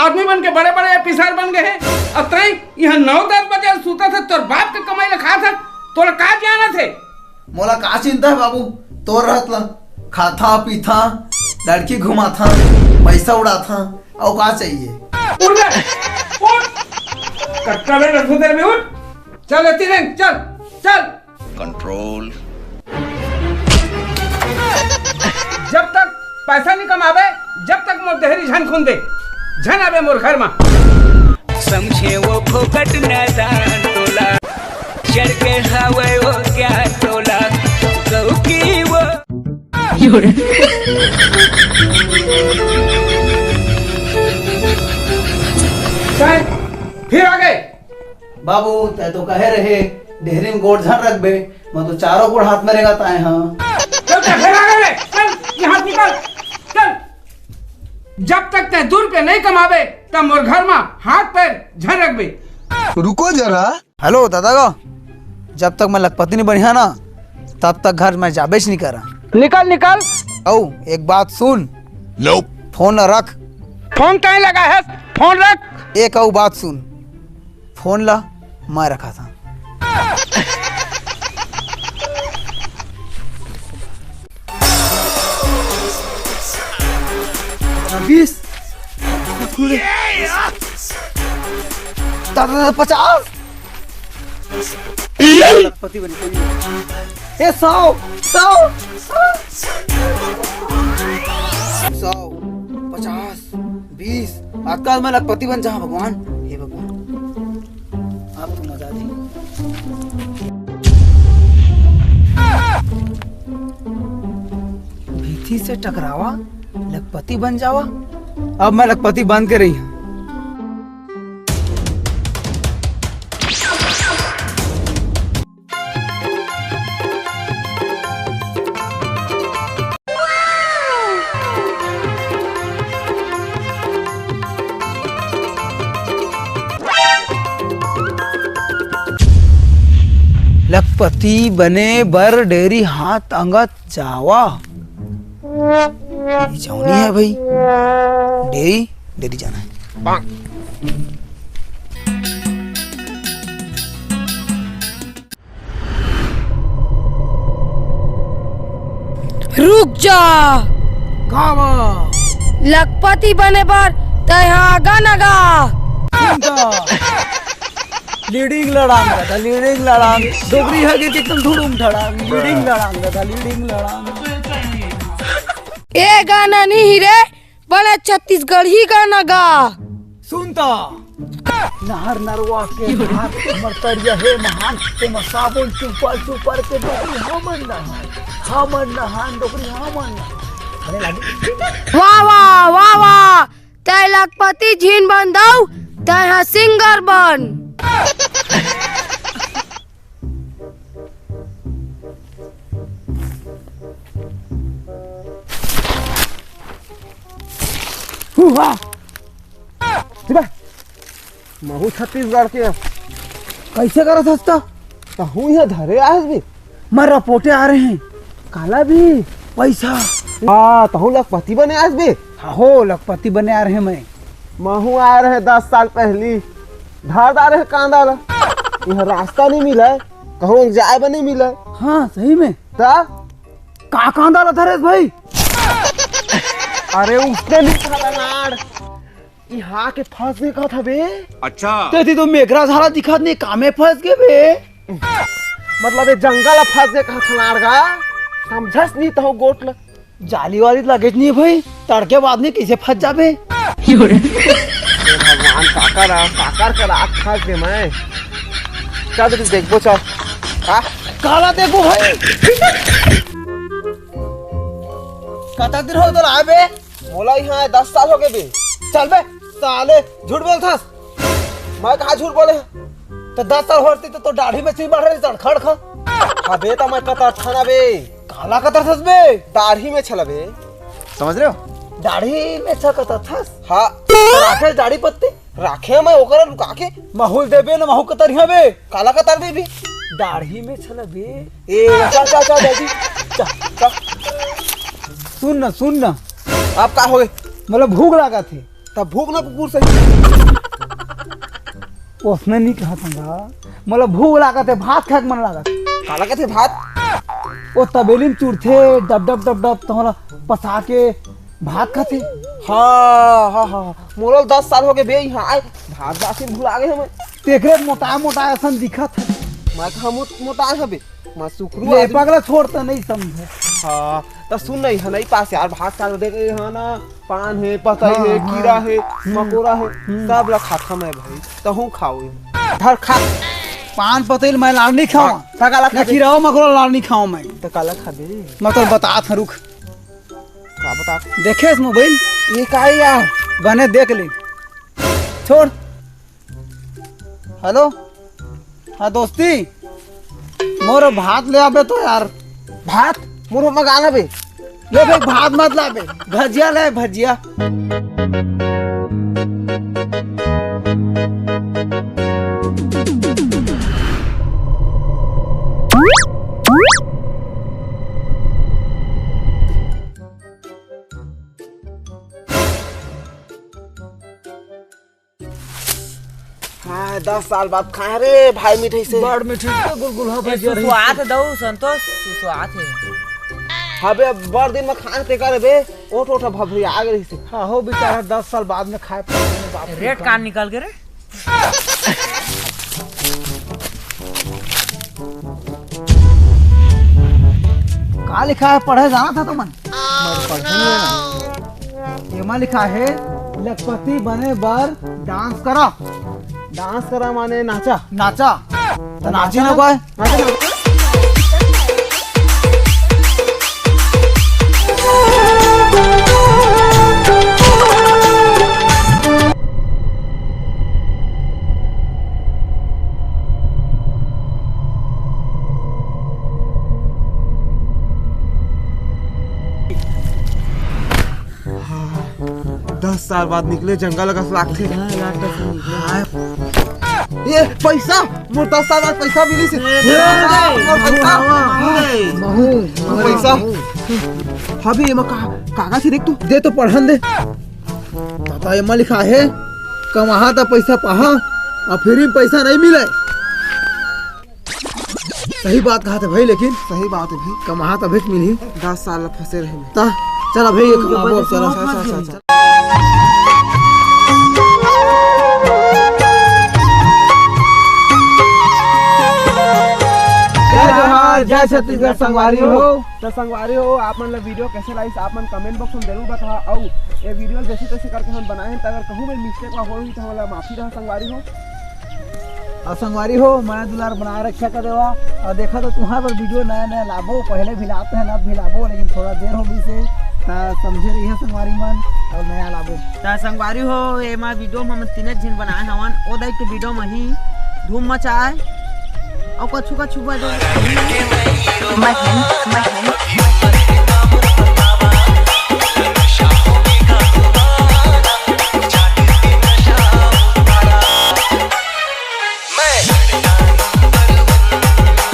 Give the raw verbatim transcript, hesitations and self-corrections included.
आदमी बन के बड़े बड़े ऑफिसर बन गए हे। अब तैं इहाँ नौ दस बजे सूतत हे, तोर बाप के कमाई ला खात हे, तोला का जानत हे? मोला का चिंता हे बाबू, तोर रहत ला। खाथा पीथा, लड़की घुमाथा, पैसा उड़ाथा, अउ का चाहिए? उठ बे, उठ। कट्टा ले रखो तेरे में, उठ। चल, एती ले, चल, चल। कंट्रोल। जब तक पैसा नहीं कमाबे, जब तक मोर डेहरी झन खुंदे, झन आबे मोर घर मा। समझे वो फोकट नादान तोला, चढ़ के हवे वो क्या तोला, कहू की वो। फिर आ गए। बाबू, तैं तो कहे रहे, डेहरी में गोड़ झन रखबे, मैं तो चारों गोड़ हाथ में रेंगत आए हँव। चल, चल, फेर आ गए रे। चल, यहाँ से निकल। चल। जब तक तैं दू रुपया नहीं कमाबे, तब मोर घर मा हाथ पैर झन रखबे। रुको जरा। हेलो, दादा गा, जब तक मैं लखपति नहीं बनिहा ना, तब तक घर मैं जाबेच नहीं करा। निकल, निकल। अउ, एक बात सुन। फोन ला रख। फोन तैं लगा है, फोन रख। एक अउ बात सुन। फोन ला मैं रखा था। बीस। दादा, दादा, पचास। लखपति बन के। ए, सौ, सौ, सौ, पचास, बीस। आजकल मैं लखपति बन जाऊं भगवान, हे भगवान, आप तो मजा दे। भीती से टकरावा, लखपति बन जावा। अब मैं लखपति बन के रही हूँ। लखपति बने बर डेरी हाथ अंगत जावा। ये जौनी है भाई, डेरी, डेरी जाना है। रुक जा। कावा? लखपति बने बर तैं हा गा ना गा। लीडिंग लड़ांग दादा, लीडिंग लड़ांग। डोगरी ह गे एकदम धुड़ुम धड़ांग। लीडिंग लड़ांग दादा, लीडिंग लड़ांग। ए गाना नहीं ही रे, बने छत्तीसगढ़ी गाना गा। सुन त। नहर नरवा के धार, हमर तरिया हे महान, तेमा साबुन चुपर चुपर के डोकरी हमन नहान, हमन नहान डोकरी हमन नहान। बने लागे? वाह, वाह, वाह, वाह। तैं लखपति झिन बन दाऊ, तैं हा सिंगर बन। हुआ। जी बा। महू छत्तीसगढ़ के। कैसे करत हस त? तहूँ इहाँ धरे आए हस बे? मैं रपोटे आ रहे हैं। काला बे? पैसा। हाँ, तहूँ लखपति बने आए हस बे? हाँ हो, लखपति बने आ रहे मैं। महू आए रहे दस साल पहली। धर डारे हे कांदा ला। इहाँ रास्ता नहीं मिले, कहूँ जाए बर नहीं मिले। हाँ, सही में। त? का कांदा ला धरेस भाई? अरे उसने नहीं खाला नाड़। इहाँ के फंस गे कहत हबे। अच्छा। तेती तो मेघरा झाला दिखत नहीं, कामे फंस गे बे। मतलब ये जंगल फंस गे कहत नाड़ गा। समझस नहीं तहूँ गोठ ला। जाली वाली लगेच नहीं भाई, तड़के बाद में कैसे फंस जाबे? हे भगवान, काकर आ, काकर कर आँख फंस गे मैं। चल, तू देखबो, चल। आ? काला देखो भाई। कतक दिन हो तो आए बे? मोला इहाँ दस साल हो गए बे। चल बे, साले, झूठ बोलथस। मैं कहाँ झूठ बोले? तो दस साल होती तो, तो दाढ़ी में चीज बढ़ रही, चढ़ खड़ खा। अबे, तो मैं कतर थाना बे। काला कतर थस बे? दाढ़ी में छला बे। समझ रहे हो? दाढ़ी में छा कतर थस? हाँ। राखे दाढ़ी पत्ती? राखे मैं ओकरा लुका के। महूल देबे न महू कतरिया बे। काला कतर बे भी? दाढ़ी में छला बे। ए, चल, चल, चल, जल्दी। चल, चल। सुन ना, सुन ना। आप का होए? मतलब भूख लगा थे। तब भूख ना कुकुर सही। ओसने नहीं कहा था, मोला भूख लागत हे, भात खाए के मन लागत। काला कथे भात? ओ तबेली में चुरथे, डब डब डब डब, तो मोला पसा के भात खाथे। हाँ, हाँ, हाँ, मोला दस साल हो गए बे, यहाँ आए, भात जासिन भुला गए हमें। तेकरे मोटा मोटा असन दिखत हे। मैं कहा मोट-, मोटा है बे, मैं सुखरू ले आदमी। पगला छोड़ तो नहीं समझे। हाँ, तो सुन नहीं है, नहीं पास यार, भात साग देखे हाँ ना, पान है, पतई हाँ, है, हाँ। कीरा है, हम्म। मकोरा है, हम्म। सब ला खाता मैं भाई, तहूँ खाओ। धर खा। पान पतई मैं लाड़ नहीं खाऊं। हाँ, त काला ना खाबे? कीरा मकोरा लाड़ नहीं खाऊं मैं। त काला खाबे? मैं तो बता था, रुक। का बता? देखे इस मोबाइल? ये का है यार? बने देख ले। छोड़। हेलो, हाँ दोस्ती, मोर भात ले आबे तो यार। भात? मोर मंगा लाबे। ले भाई, भात मत लाबे, भजिया ले, भजिया। हाँ, दस साल बाद खाए रे भाई, मिठाई से। बड़ मिठाई के गुलगुला ए, भजिया रही। सुसुआत हे दऊ, संतोष, सुसुआत हे। हबे, अब बड़ दिन में खान ते करे बे, ओठ ओठ भभरी आ गई से। हाँ हो बेचारा, दस साल बाद में खाए पड़े बाप रे रेट बाप। कान निकल के रे। का लिखा है, पढ़े जाना था तुमन? मैं पढ़े नहीं है। एमा लिखा है, लखपति बने बर डांस करा। डांस करा माने नाचा। नाचा। तो नाची ना कोई। नाचा, नाचा। हाँ, दस साल बाद निकले जंगल कस लागथे। हाँ, यार, कसम निकले। हाँ। ए, पैसा! मोर दस साल बाद पैसा मिलिस। ए, ए, ए, मोर पैसा! ए, महू, मोर पैसा! हबे, एमा का, कागज हे देख तो। दे तो पढ़न दे। दादा, एमा लिखा हे, कमाहा त पैसा पाहा, अउ फिर भी पैसा नहीं मिले। सही बात कहा थे भाई, लेकिन सही बात है भाई। कमाहा तभेच मिलही। दस साल फंसे रहे मैं। ता, चला भाई, ये कमाबो, चला, चला, चला, चला। जय जोहार, जय छत्तीसगढ़ संगवारी हो। तो संगवारी हो, आप मन ला वीडियो कैसे लागिस, आप मन कमेंट बॉक्स में जरूर बताओ। अउ ये वीडियो जैसे तैसे करके हम बनाए हैं, तो अगर कहूँ में मिस्टेक होही तो हमला माफी रहा संगवारी हो। अउ संगवारी हो, मया दुलार बनाए रखा कर देवा। अउ देखा तो तुम्हारे बर वीडियो नया नया लाबो, पहले भी लाते हैं, अब भी लाबो, लेकिन थोड़ा देर हो गई से, ता समझे रहिए संगवारी मन, अउ नया लाबो। ता संगवारी हो, एमा वीडियो में हम तीन झिन बनाए हवन, ओ दाई के वीडियो में ही धूम मचाए, अउ कछु कछु बजे। महन, महन।